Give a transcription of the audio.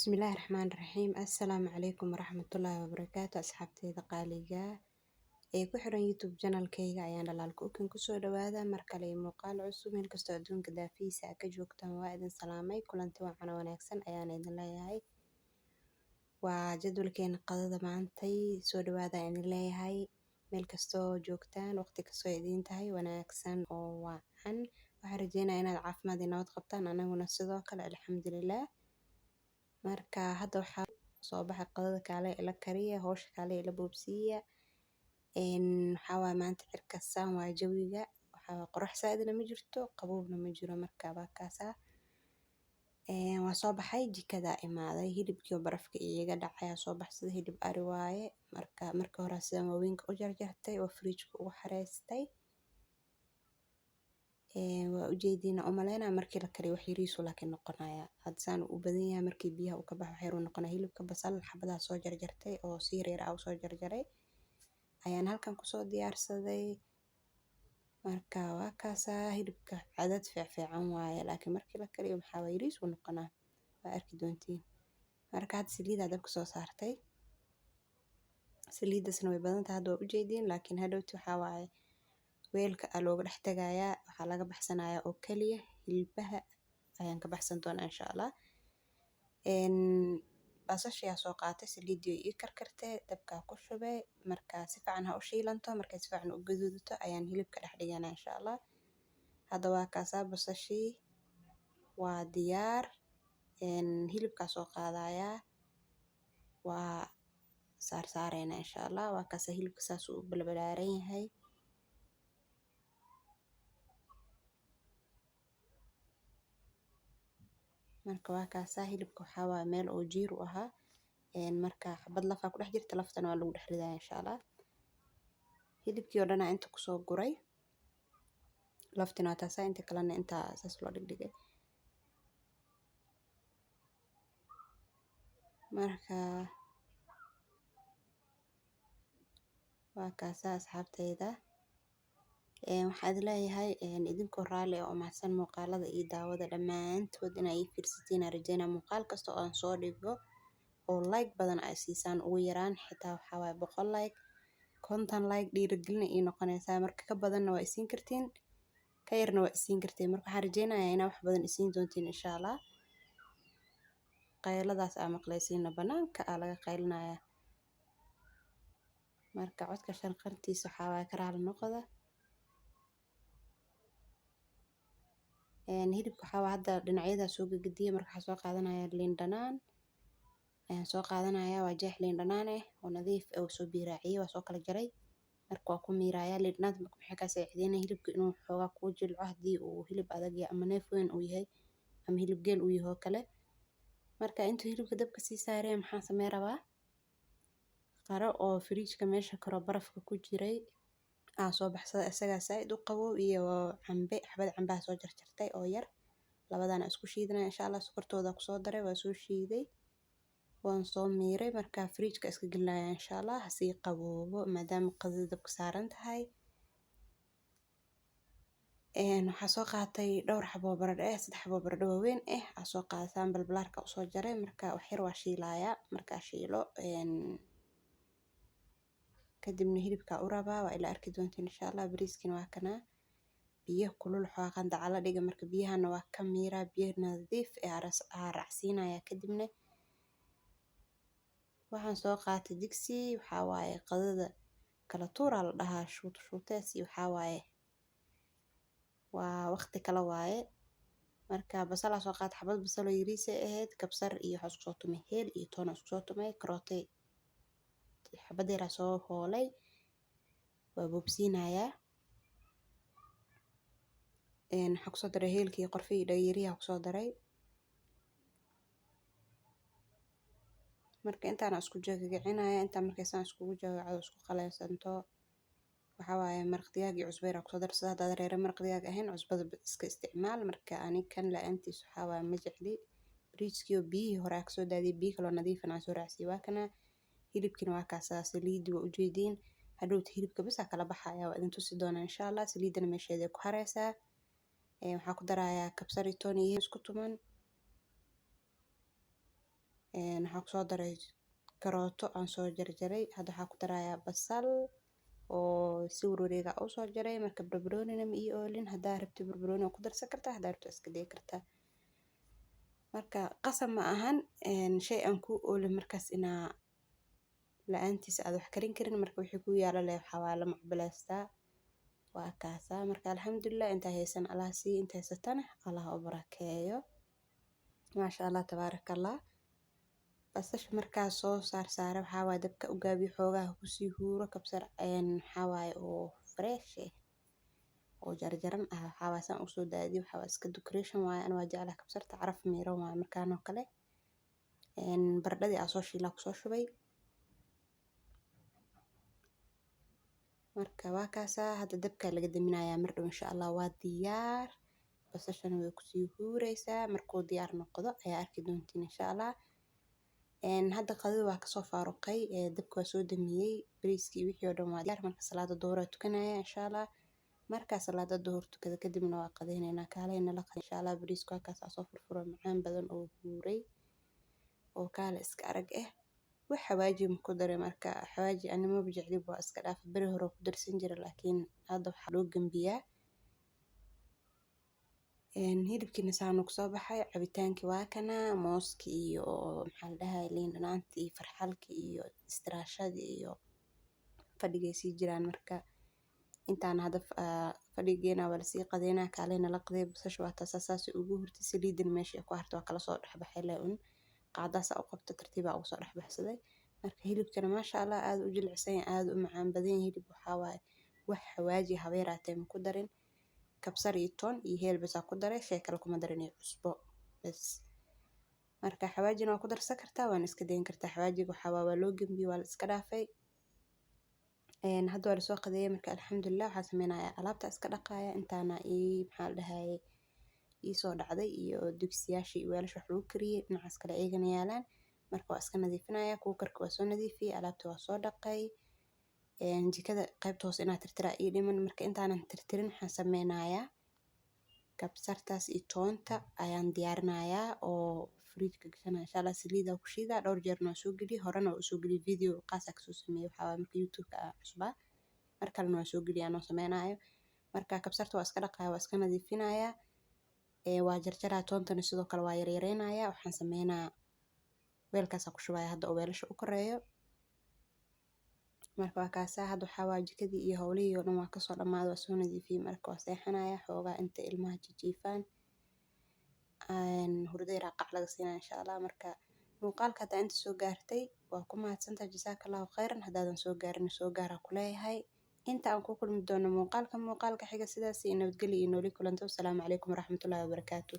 Bismillahi Raxmaani Raxiim. Assalaamu calaykum waraxmatullaahi wabarakaatu. Asxaabteyda qaaliga ee ku xiran YouTube channelkayga ayaan dhalaalka ukin kusoo dhawaada mar kale iyo muuqaal cusub. Meel kastoo adduunka daafihiisa aad ka joogtaan, waa idin salaamay. Kulanti wacan oo wanaagsan ayaan idin leeyahay. Waa jadwalkeena qadada maantay. Soo dhawaada ayaan idin leeyahay. Meel kastoo joogtaan, waqti kastoo idiin tahay wanaagsan oo wacan. Waxaan rajeynayaa inaad caafimaad iyo nabad qabtaan, anaguna sidoo kale, alxamdulilah. Marka hadda waxaa soo baxay qadada, kaale ila kariya, hawsha kaale ila boobsiiya. Waxaa waaye maanta cirka saan waa jawiga. Waxaa waaye qorax saaidna ma jirto, qabowna ma jiro. Marka waa kaasaa. Waa soo baxay, jikada imaaday, hilibkii oo barafka iiga dhacay ayaa soo baxsaday. Hilib ari waaye. Marka marka hore sidaan waaweynka u jarjartay oo fridge-ka ugu xareystay. Waa ujeediina umaleynaya, markii la kariyo wax yariisu laakiin noqonaya. Hadda saan u badan yahay, markii biyaha uu ka baxo wax yar uu noqonaya. Hilibka basal xabadaha soo jarjartay oo si yaryar ah usoo jarjaray ayaan halkan kusoo diyaarsaday. Marka waa kaasaa, hilibka cadad fiican waaye, laakiin markii la kariyo maxaa waa yariis uu noqonaa, waa arki doontiin. Marka hadda saliidaa dabka soo saartay. Saliidasna way badan tahay hadda, waa ujeediin, laakiin hadhowti waxaa waaye weelka aa looga dhex tagayaa. Waxaa laga baxsanayaa oo kaliya hilbaha ayaan ka baxsan doonaa, insha Allah. Basasha ayaa soo qaatay, saliidii ii karkartay, dabkaa ku shubay. Marka si fiican ha u shiilanto. Markay si fiican u gaduudato ayaan hilibka dhex dhiganaa, insha Allah. Hadda waa kaasaa, basashii waa diyaar. Hilibkaa soo qaadayaa, waa saarsaareyna, insha Allah. Waa kaasaa, hilibka saas uu u balbalaaran yahay. Marka waa kaasaa, hilibka waxaa waaye meel oo jiir u ahaa. Marka xabad lafaa ku dhex jirta, laftana waa lagu dhex ridaya, insha Allah. Hilibkii oo dhan aa inta kusoo guray. Laftina waa taasaa, inta kalena intaa saas loo dhigdhigay. Marka waa kaasaa, asxaabteyda. Waxaa idin leeyahay, idinkoo raalli ah oo mahadsan, muuqaalada iyo daawada dhammaantood inaa ii fiirsatiin aan rajeynaa. Muuqaal kasta oo aan soo dhigo oo like badan ay siisaan, ugu yaraan xitaa waxaa waaye 100 like, 50 like, dhiirigelina ii noqonaysaa. Marka ka badanna waa isiin kartiin, ka yarna waa isiin kartiin. Marka waxaan rajeynayaa inaa wax badan isiin doontiin, insha Allah. Qayladaas aa maqlaysiina, banaanka aa laga qaylinaya. Marka codka shanqartiisa waxaa waaye ka raali noqda. Hilibka waxaa waaye hadda dhinacyadaa soo gagadiya. Marka waxaa soo qaadanaya liin dhanaan ayaan soo qaadanaya. Waa jeex liin dhanaan ah oo nadiif ah oo soo biiraaciyay, waa soo kala jaray. Marka waa ku miiraya liin dhanaanta. Marka maxay kaa saacideynaya? Hilibka inuu xoogaa kuu jilco, haddii uu hilib adag yahay ama neef weyn uu yahay ama hilib geel uu yahay oo kale. Marka intuu hilibka dabka sii saaraya, maxaan samey rabaa? Qaro oo fridge-ka meesha karo barafka ku jiray aa soo baxsaday, isagaa saaid u qabow, iyo cambe, xabad cambaha soo jarjartay oo yar. Labadana isku shiidanaya, insha Allah. Sokortooda kusoo daray, waa soo shiiday, waan soo miiray. Marka fridge-ka iska gelinaya, insha Allah, hasii qaboobo maadaama qadada dabka saaran tahay. Waxaa soo qaatay dhowr xabo oo baradho ah, saddex xabo oo baradho waaweyn ah aa soo qaadataan, balbalaarka usoo jaray. Marka wax yar waa shiilaya. Markaa shiilo kadibna hilibka u rabaa, waa ila arki doontiin, insha Allah. Bariiskina waa kana, biyo kulul xoogaa qandaca la dhiga. Marka biyahana waa ka miiraa, biyo nadiif ah aa raacsiinaya. Kadibna waxaan soo qaatay digsi. Waxaa waaye qadada kala tuuraa la dhahaa, shuut shuutees iyo waxaa waaye waa waqti kale waaye. Marka basalaa soo qaatay, xabad basal oo yariis ay ahayd, kabsar iyo waxaa isku soo tumay, heel iyo toon isku soo tumay, karootay xabad yaraa soo hoolay, waa boobsiinayaa. Waxaa kusoo daray heelkii, qorfihii iyo dhagayariyaha kusoo daray. Marka intaana isku jagagicinaya, intaa markay saan iskugu jagacdo, isku qaleysanto, waxaa waaye maraq digaag iyo cusbo yar kusoo darsada. Haddaad reere maraq digaag ahayn, cusbada iska isticmaal. Marka ani kan la-aantiis waxaa waaye ma jecli. Bariiskii oo biyihii hore aa kasoo daadiyay, biyo kaloo nadiifan aan soo raacsiyay, waa kana. Hilibkiina waa kaasaa, saliidii waa ujeediin. Hadhowta hilibka bas aa kala baxaya, waa idin tusi doonaa, insha Allah. Saliidana meesheeda ku hareysaa. Waxaa ku darayaa kabsar iyo toon iyo isku tuman. Waxaa kusoo daray karooto aan soo jarjaray. Hadda waxaa ku darayaa basal oo si warwareega u soo jaray. Marka barbaroonina ma ii oolin. Haddaa rabti barbarooni waa ku darsan kartaa, haddaa rabti iska day kartaa. Marka qasab ma ahan shay aan ku oolin markaas inaa la-aantiisa aad wax karin karin. Marka wixii ku yaala leh waxaa waa la macbilaystaa, waa kaasaa. Marka alxamdulilah, intaa haysan Allah sii, inta haysatana Allah u barakeeyo. Maasha Allah, tabaaraka Allah. Basasha markaa soo saar saara, waxaa waaye dabka u gaabiyo, xoogaha kusii huuro. Kabsar waxaa waaye oo fresh eh oo jarjaran ah, waxaa waaye saan usoo daadiyo. Waxaa waaye iska decoration waaye. Ana waa jeclahay kabsarta, caraf miiran waaye markaan oo kale. Baradhadii aa soo shiilaa kusoo shubay. Marka waa kaasaa, hadda dabka laga daminayaa mar dhow insha Allah waa diyaar. Basashana way kusii huureysaa. Markuu diyaar noqdo ayaa arki doontiin insha Allah. Hadda qadada waa kasoo faaruqay, dabka waa soo damiyey, bariiskii wixii oo dhan waa diyaar. Marka salaada duhur aa tukanaya insha Allah. Markaa salaada duhur tukada kadibna waa qadaynaynaa, kaaleyna la qadin insha Allah. Bariisku waa kaas soo furfuro, macaan badan oo huuray oo kaale iska arag eh. Wax xawaaji ma ku daray. Marka xawaaji ani maba jecli, waa iska dhaaf. Beri hore ku darsan jiray, laakiin hadda waxaa loo gambiyaa. Hilibkiina saan uu kusoo baxay. Cabitaankii waa kana, mooski iyo maxaa la dhahay, liin dhanaantii iyo farxalkii iyo istiraashadii iyo fadhigay sii jiraan. Marka intaan hadda fadhigeena waa lasii qadeynaa, kaaleyna la qadeey. Basasha waa taas saas ugu hurtay. Saliidina meesha ay ku hartay waa kala soo dhexbaxay le un qaadaas u qabta, tartiib aa ugu soo dhexbaxsaday. Marka hilibkana maasha Allah, aad u jilicsan yahay, aad u macaan badan yahay. Hilib waxaa waaye wax xawaaji haba yaraatee ma ku darin. Kabsar iyo toon iyo heel bas aa ku daray, shay kale kuma darin, iyo cusbo bas. Marka xawaajina waa ku darsan kartaa, waana iska dayn kartaa. Xawaajiga waxaa waa loo gembiyey, waa la iska dhaafay. Hadda waa lasoo qadeeyay. Marka alxamdulilah, waxaa sameynayaa alaabta iska dhaqaaya intaana ii maxaa la dhahayay ii soo dhacday, iyo digsiyaashii iyo weelasha wax lagu kariyey dhinacaas kale iyagana yaalaan. Marka waa iska nadiifinaya. Kuukarka waa soo nadiifiyey, alaabta waa soo dhaqay. Jikada qaybta hoose inaa tirtiraa ii dhiman. Marka intaanan tirtirin waxaan sameynayaa kabsartaas iyo toonta ayaan diyaarinayaa oo fridge-ka gashanaya insha Allah. Saliidaa ku shiidaa, dhowr jeerna waa soo geliyey, horena waa usoo geliyey, video qaas aa kasoo sameeyey. Waxaa waaye marka YouTube-ka aa cusbaa, mar kalena waa soo geliyey anoo sameynayo. Marka kabsarta waa iska dhaqaya, waa iska nadiifinayaa, waa jarjaraa. Toontana sidoo kale waa yaryareynayaa. Waxaan sameynaa weelkaasaa ku shubaya hadda oo weelasha u koreeyo. Marka waa kaasaa. Hadda waxaa waaye jikadii iyo howlihii oo dhan waa kasoo dhamaaday, waa soo nadiifiyey. Marka waa seexanaya xoogaa inta ilmaha jijiifaan, hurdo yaraa qac laga siinaya insha Allah. Marka muuqaalka haddaa inta soo gaartay waa ku mahadsantahay, jazaaka Allahu khayran. Haddaadan soo gaarin, soo gaara kuleeyahay. Inta aan ku kulmi doono muuqaalka xiga, sidaas iyo nabadgelyo iyo nooli kulanto. Asalaamu calaykum waraxmatullaahi wabarakaatu.